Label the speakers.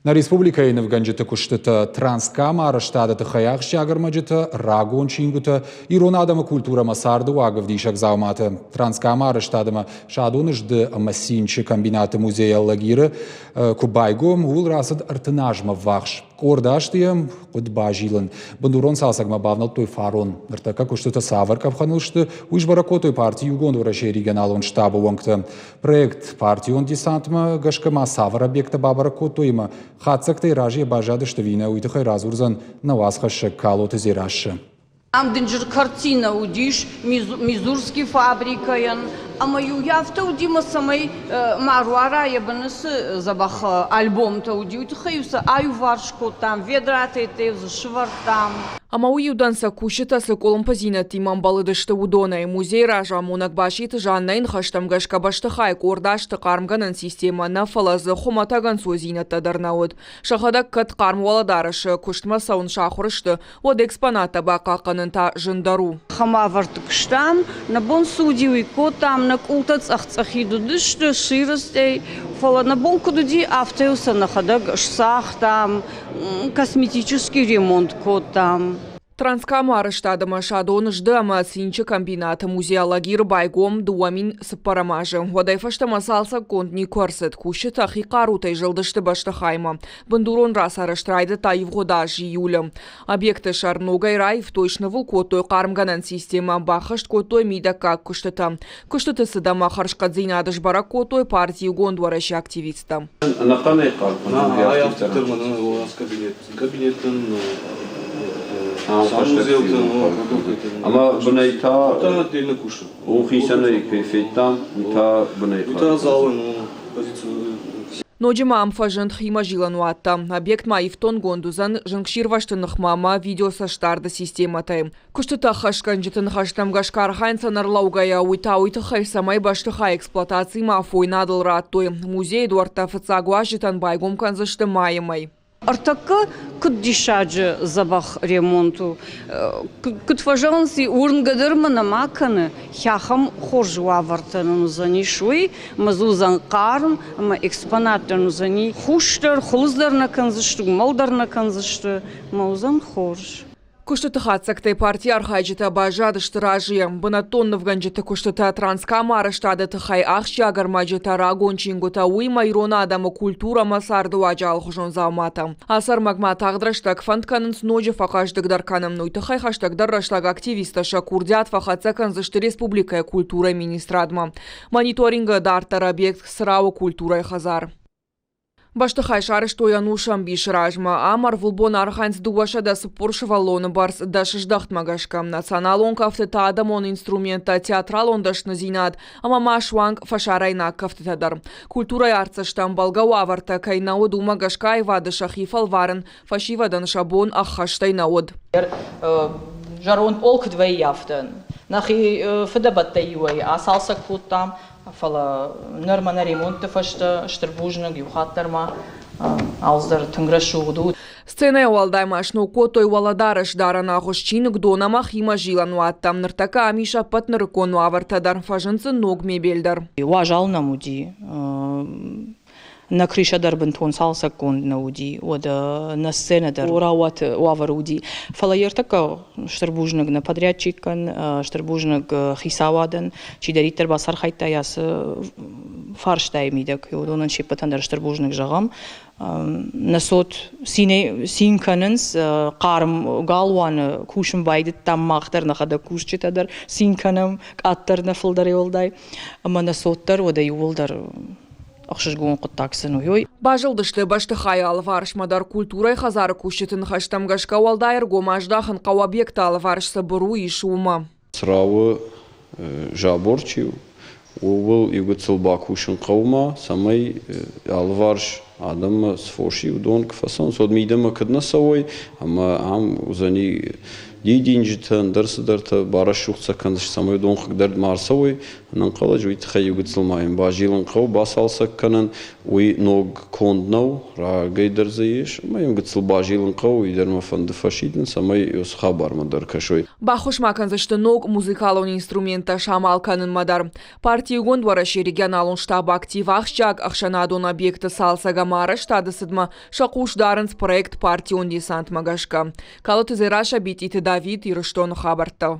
Speaker 1: Нӕ республикӕйы нывгӕнджыты куыстытӕ, Транскамы арӕзтады тыххӕй ахсджиаг ӕрмӕджытӕ, рагон чингуытӕ, ирон адӕмы культурӕ ӕмӕ царды уагӕвдисӕг дзауматӕ. Транскамы арӕзтадмӕ Садоны зды ӕмӕ цинчы комбинаты музей Алагиры куы байгом, ууыл рацыд 30 азмӕ ввахс. Къорд азты йӕм хъуыд базилын. Бындурон цалцӕгмӕ бавнӕлдтой фарон. Ныртӕккӕ куыстытӕ цавӕр къӕпхӕныл сты, уый сбӕрӕг кодтой парти Иугонд Уӕрӕсейы регионалон штабы уӕнгтӕ. Проект партион десантмӕ гӕсгӕ ма цавӕр объекттӕ бабӕрӕг кодтой ӕмӕ хатдзӕгтӕй разыйӕ баззадысты ӕви нӕ, уый тыххӕй радзурдзӕн нӕ уацхӕссӕг Калоты Дзерассӕ.
Speaker 2: Ам дынджыр картинӕ уыдис Мизурский фабрикӕйӕн, ӕмӕ-иу афтӕ уыди, ӕмӕ цӕмӕй ма руара йӕ быны цы дзӕбӕх альбомтӕ уыди, уый тыххӕй-иу сӕ аиуварс кодтам, ведратӕ-йедтӕ-иу дзы сывӕрдтам.
Speaker 3: Ӕмӕ уый иу дӕнцӕг кусджытӕ цы къуылымпыдзинӕдтимӕ ӕмбӕлыдысты, уыдонӕй. Музейы разамонӕг Баситы Жаннӕйы ныхӕстӕм гӕсгӕ бӕстыхайы къорд азты хъармгӕнӕн системӕ нӕ, фӕлӕ дзы хуымӕтӕг ӕнцойдзинӕдтӕ дӕр нӕ уыд. Сӕхӕдӕг кӕд хъарм уӕлӕдарӕсы куыстмӕ цӕуын сахуыр сты, уӕд экспонаттӕ бахъахъхъӕнын та зындӕр у.
Speaker 2: Хӕмӕвӕрдты куыстам, нӕ бон цы уыди, уый кодтам, нӕ къултӕ цъӕх-цъӕхид уыдысты сирыстӕй, фӕлӕ нӕ бон куыд уыди, афтӕ-иу сӕ нӕхӕдӕг сцагътам, косметический ремонт кодтам.
Speaker 3: Транскамы арӕзтад ӕмӕ Садоны зды ӕмӕ цинчы комбинаты музей Алагиры байгом 2004 азы. Уӕдӕй фӕстӕмӕ цалцӕггонд никуы ӕрцыд. Кусджытӕ хи хъарутӕй зылдысты бӕстыхаймӕ. Бындурон рацарӕзт райдыдта ивгъуыд аз июлы. Объекты сӕр ногӕй раивтой, снывыл кодтой хъармгӕнӕн системӕ, баххӕст кодтой мидӕггаг куыстытӕ. Куыстыты цыд ӕмӕ хӕрзхъӕддзинад сбӕрӕг кодтой парти Иугонд Уӕрӕсе активисттӕ.
Speaker 4: Ӕнӕхъӕнӕй Ӕмӕ бынӕй та у хицӕнӕй кӕй федтам, уый та бынӕй.
Speaker 3: Ноджы ма ам фӕзынд химӕзилӕн уаттӕ. Объект ма ифтонггонд уыдзӕн зынгсирвӕзты ныхмӕ ӕмӕ видеоцӕстдарды системӕтӕй. Куыстытӕ ӕххӕстгӕнджыты ныхӕстӕм гӕсгӕ архайынц ӕнӕрлӕугӕйӕ, уый та уый тыххӕй, цӕмӕй бӕстыхай эксплуатацимӕ афойнадыл радтой. Музейы дуӕрттӕ фыццаг уазджытӕн байгом кӕндзысты майы мӕй.
Speaker 2: Ӕртӕккӕ куыд диссаджы дзӕбӕх ремонт у, куыд фӕзӕгъынц, уырнгӕ дӕр мӕ нӕма кӕны, ахӕм хорз уавӕртӕ нын уыдзӕнис, уый ӕмӕ дзы уыдзӕн хъарм ӕмӕ экспонаттӕн уыдзӕни хусдӕр, хуылыдздӕр нӕ кӕндзысты, уымӕлдӕр нӕ кӕндзысты ӕмӕ уыдзӕн хорз.
Speaker 3: Куыстыты хатдзӕгтӕй партийы архайджытӕ баззадысты разыйӕ. Бынӕттон нывгӕнджыты куыстытӕ Транскамы арӕзтады тыххӕй ахсджиаг ӕрмӕджытӕ, рагон чингуытӕ, уыимӕ ирон адӕмы культурӕ ӕмӕ цардыуаджы алыхуызон дзауматӕ. Ацы ӕрмӕгмӕ тагъд рӕстӕг фӕнд кӕнынц ноджы фӕхъӕздыгдӕр кӕнын. Уый тыххӕй хӕстӕгдӕр рӕстӕг активисттӕ сӕ курдиат фӕхӕццӕ кӕндзысты республикӕйы культурӕйы министрадмӕ. Мониторингы дарддӕр объект Црауы культурӕйы хӕдзар. Бӕстыхай сарӕзтой ӕнусы ӕмбисы размӕ. Ам ӕрвылбон архайынц 240 сывӕллоны бӕрц дӕсыздӕхтмӕ гӕсгӕ. Националон кӕфтытӕ, адӕмон инструменттӕ, театралон дӕсныдзинад ӕмӕ ма суанг фӕсарӕйнаг кӕфтытӕ дӕр. Культурӕйы артдзӕсты ӕмбӕлгӕ уавӕртӕ кӕй нӕ уыд, уымӕ гӕсгӕ аивады сӕхи фӕлварын фӕсивӕдӕн сӕ бон ӕххӕстӕй нӕ уыд.
Speaker 5: Зӕронд пъол куыд вӕййы, афтӕ. Нӕхи фыдӕбӕттӕй иуӕй ацалцӕг кодтам, Фӕлӕ ныр мӕнӕ ремонтты фӕстӕ стыр бузныг, иу хатт дӕр ма алцыдӕр тынг рӕсугъд у.
Speaker 3: Сценӕйӕ уӕлдай ма сног кодтой уӕлӕдарӕс дарӕн агъуыст чиныгдон ӕмӕ химӕзилӕн уаттӕ. Ныртӕккӕ ам ис ӕппӕт нырыккон уавӕртӕ дӕр, фӕзынд дзы ног мебель дӕр.
Speaker 5: Уазал нӕм уыди, нӕ крышӕ дӕр бынтон цалцӕггонд нӕ уыди, уӕдӕ нӕ сценӕ дӕр раууаты уавӕр уыди. Фӕлӕ ӕртӕккӕ стыр бузныг нӕ подрядчикӕн, стыр бузныг хицауадӕн, чидӕриддӕр бацархайдта ацы фарстайы мидӕг, уыдонӕн се ппӕтӕн дӕр стыр бузныг зӕгъӕм. Нӕ цот цин кӕнынц, хъарм галуаны кусын байдыдтам мах дӕр, нӕхӕдӕг кусджытӕ дӕр цин кӕнӕм, къаддӕр нӕ фылдӕрӕй уӕлдай. Ӕмӕ нӕ цот дӕр уӕдӕ иууылдӕр ӕхсызгон хъуыддаг сын у.
Speaker 3: Базылдысты бӕстыхайы алыварсмӕ дӕр культурӕйы хӕдзары кусджыты ныхӕстӕм гӕсгӕ уӕлдай ӕргом аздахын хъӕуы объекты алыварс цы быру ис, уымӕ.
Speaker 4: Црауы забор чи у, ууыл иугыццыл бакусын хъӕуы ма, цӕмӕй алыварс адӕммӕ цы фос и, уыдон куы фӕцӕуынц, уӕд мидӕмӕ куыд нӕ цӕуой, ӕмӕ ам уыдзӕни Дидинджытӕ, ӕндӕр цыдӕртӕ барӕсугъд сӕ кӕндзысты, цӕмӕй уыдон хъыгдард ма ӕрцӕуой. Ӕнӕнхъӕлӕджы уый тыххӕй иу гыццыл ма йын базилын хъӕуы, бацалцӕг кӕнын. Уый ног конд нӕу, рагӕй дӕр дзы ис, ӕмӕ йӕм гыццыл базилын хъӕуы, уый дӕр мӕ фӕнды фӕсидын, цӕмӕй уыцы хабармӕ дӕр кӕсой.
Speaker 3: Баххуыс ма кӕндзысты ног музыкалон инструменттӕ самал кӕнынмӕ дӕр. Партиигонд Уӕрӕсейы регионалон штабы актив ахсджиаг ӕхсӕнадон объекты цалцӕг ӕмӕ арӕзтады цыдмӕ сӕ хъус дарынц проект «Партион десант-мӕ гӕсгӕ. Калоты Дзерассӕ, Битъиты Давид, Ирыстоны хабӕрттӕ.